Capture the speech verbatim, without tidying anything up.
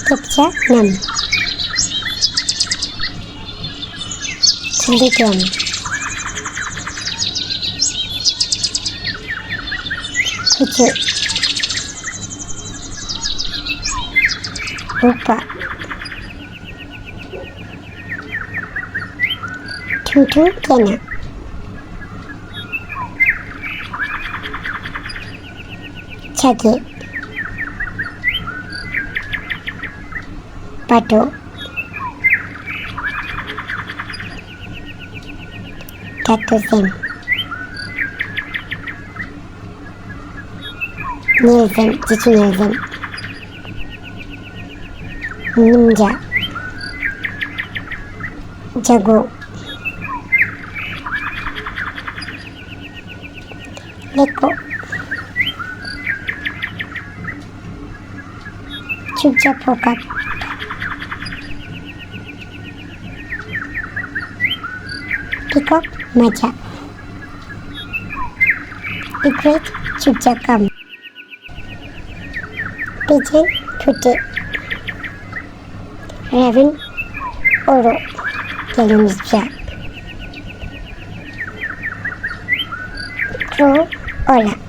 ཐེབས་ཆག་གནམ། ཐིག་ལེ་གྱོན། ཁུ་བྱུག། འུག་པ། ཁྲུང་ཁྲུང་སྐེ་ནག། ཆ་གི། བ་དྲོ། ད་ཏོ་སེམས། ཉལ་སེམས། ཅི་ཅི་ཉལ་སེམས། ཉིམ་ཇ། ཇ་སྒོ། ཀླད་ཀོར། ཆུ་བྱ་ཕོ་ཀ། པི་ཀོག་རྨ་བྱ། ཨི་གྲེཊ་ཆུ་བྱ་སྐམ། པི་ཇིན་ཕུ་ཏི། རེ་བིན་ཨོ་རོག། གྱ་ལོ་མི་བྱ། ཀྲོ་ཨོ་ལ།